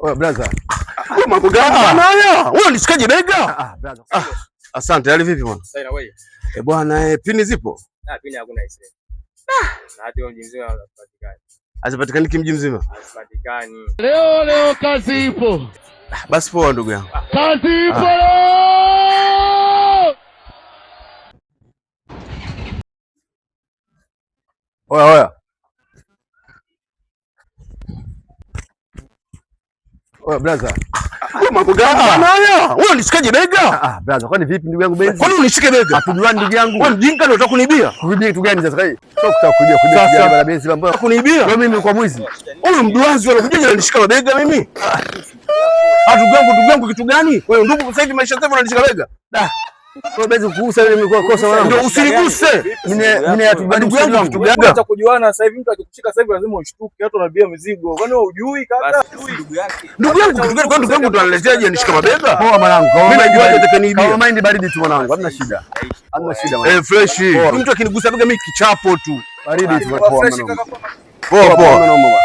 Oya brother. Wewe mambo gani bwana haya? Wewe unishikaje bega? Ah, brother. Asante, hali vipi bwana? Sasa wewe. Eh bwana, pini zipo? Ah, pini hakuna ise. Na hata mji mzima hapatikani. Hazipatikani kimji mzima. Hazipatikani. Leo leo kazi ipo, Basi poa ndugu yangu. Kazi ipo leo. Oya oya. Oya brother. Wewe mambo gani bwana haya? Wewe unishikaje bega? Ah, brother, kwani vipi ndugu yangu Benzi? Kwani unishike bega? Hatujuani ndugu yangu. Wewe mjinga ndio unataka kunibia? Kuibia kitu gani sasa hii? Sio kutaka kuibia, kuibia Sasa. kitu gani bwana Benzi mambo. Unataka kunibia? Wewe mimi kwa mwizi. Huyu mduazi anakuja ananishika mabega mimi. Ah, ndugu yangu, ndugu yangu kitu gani? Wewe ndugu sasa hivi maisha sasa hivi unanishika bega. Kwa Benzi kugusa ile imekuwa kosa mwanangu. Ndio usiniguse. Mimi mimi hatujuani Ndugu yangu kitu gani? Acha kujuana sasa hivi, mtu akikushika sasa hivi lazima ushtuke, watu wanabia mizigo. Kwani wewe hujui kaka? Ndugu yake. Ndugu yangu kitu gani? Kwani ndugu yangu ndo ananileteaje anishika mabega? Poa mwanangu. Mimi najuaje atakaniibia? Kama mind baridi tu mwanangu, hamna shida. Hamna shida mwanangu. Eh, fresh. Mtu akinigusa bega mimi kichapo tu. Baridi tu Poa poa fresh mwanangu. kaka. Poa poa. Poa.